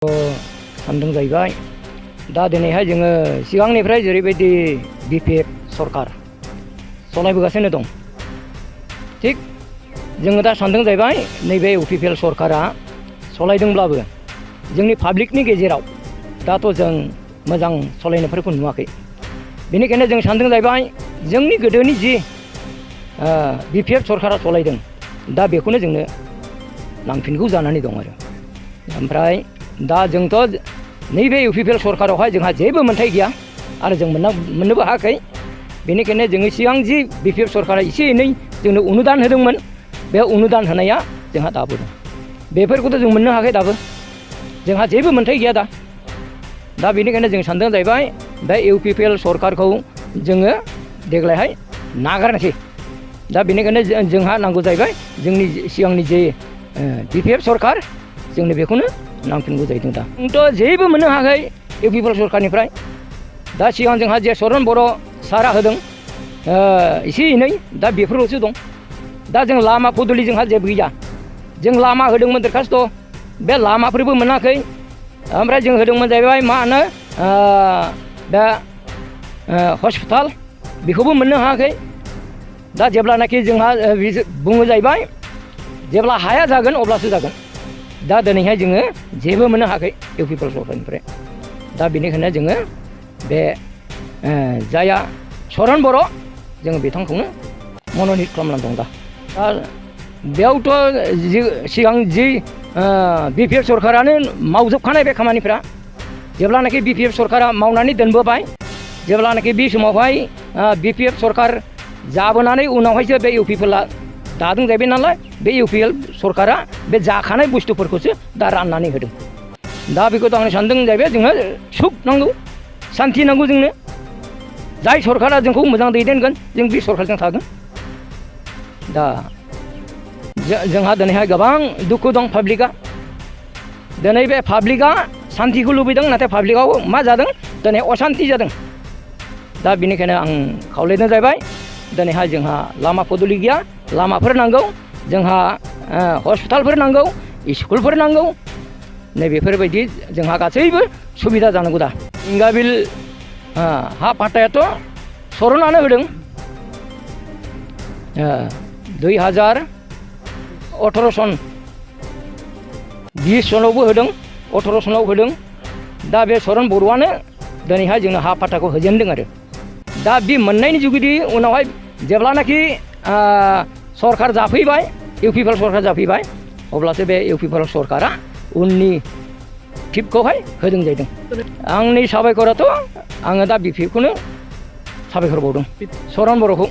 सानदों जाहैबाय दा दिनैहाय जोङो सिगांनिफ्राय जेरैबायदि बिपिएफ सरकार सलायबोगासिनो दं थिग जोङो दा सानदों जाहैबाय नैबे इउपिपिएल सरकारा सलायदोंब्लाबो जोंनि पाब्लिकनि गेजेराव दाथ' जों मोजां सलायनायफोरखौ नुवाखै बेनिखायनो जों सानदों जाहैबाय जोंनि गोदोनि जि बिपिएफ सरकारा सलायदों दा बेखौनो जोंनो नांफिनगौ जानानै दं आरो ओमफ्राय दा जोंथ' नैबे इउपिपिएल सरकारावहाय जोंहा जेबो मोन्थाय गैया आरो जों मोननोबो हायाखै बेनिखायनो जोङो सिगां जि बिपिएफ सरकारा एसे एनै जोंनो अनुदान होदोंमोन बे अनुदान होनाया जोंहा दाबो दं बेफोरखौथ' जों मोननो हायाखै दाबो जोंहा जेबो मोन्थाय गैया दा बेनिखायनो जों सानदों जाहैबाय बे इउपिपिएल सरकारखौ जोङो देग्लायहाय नागारनोसै दा बेनिखायनो जोंहा नांगौ जाहैबाय जोंनि सिगांनि जे बिपिएफ सरकार जोंनो बेखौनो नांफिनगौ जाहैदों दा जोंथ' जेबो मोननो हायाखै इउपिपिएल सरकारनिफ्राय दा सिगां जोंहा जे चरन बर' सारा होदों एसे एनै दा बेफोरल'सो दं दा जों लामा पदुलि जोंहा जेबो गैया जों लामा होदोंमोन दरखास्त' बे लामाफोरबो मोनाखै ओमफ्राय जों होदोंमोन जाहैबाय मा होनो दा हस्पिटाल बेखौबो मोननो हायाखै दा जेब्लानाखि जोंहा बुङो जाहैबाय जेब्ला हाया जागोन अब्लासो जागोन दा दिनैहाय जोङो जेबो मोननो हायाखै इउपिपिएल सरकारनिफ्राय दा बेनिखायनो जोङो बे जाया चरन बर' जोङो बिथांखौनो मन'नित खालामनानै दं दा बेयावथ' सिगां जि बिपिएफ सरकारानो मावजोबखानाय बे खामानिफ्रा जेब्लानाखि बिपिएफ सरकारा मावनानै दोनबोबाय जेब्लानाखि बे समावहाय बिपिएफ सरकार जाबोनानै उनावहायसो बे इउपिपिएलआ दादों जाहैबाय नालाय बे इउपिपिएल सरकारा बे जाखानाय बुस्थुफोरखौसो दा राननानै होदों दा बेखौथ' आं सानदों जाहैबाय जोङो सुख नांगौ सान्थि नांगौ जोंनो जाय सरकारा जोंखौ मोजां दैदेनगोन जों बे सरकारजों थागोन दा जोंहा दिनैहाय गोबां दुखु दं पाब्लिकआ दिनै बे पाब्लिकआ सान्थिखौ लुबैदों नाथाय पाब्लिकआव मा जादों दिनै असान्थि जादों दा बेनिखायनो आं खावलायदों जाहैबाय दिनैहाय जोंहा लामा पदुलि गैया लामाफोर नांगौ जोंहा हस्पिटालफोर नांगौ स्कुलफोर नांगौ नैबेफोरबायदि जोंहा गासैबो सुबिदा जानांगौ दा इंगाबिल हा पाट्टायाथ' सरनानो होदों 2018 सन 20 सनावबो होदों 18 सनाव होदों दा बे चरन बर'आनो दिनैहाय जोंनो हा पाट्टाखौ होजेनदों आरो दा बे मोननायनि जुगिदि उनावहाय जेब्लानाखि सरकार जाफैबाय इउपिपिएल सरकार जाफैबाय अब्लासो बे इउपिपिएल सरकारा उननि टिपखौहाय होदों जाहैदों आंनि साबायखराथ' आङो दा बिपिएफखौनो साबायखर बावदों चरन बर'खौ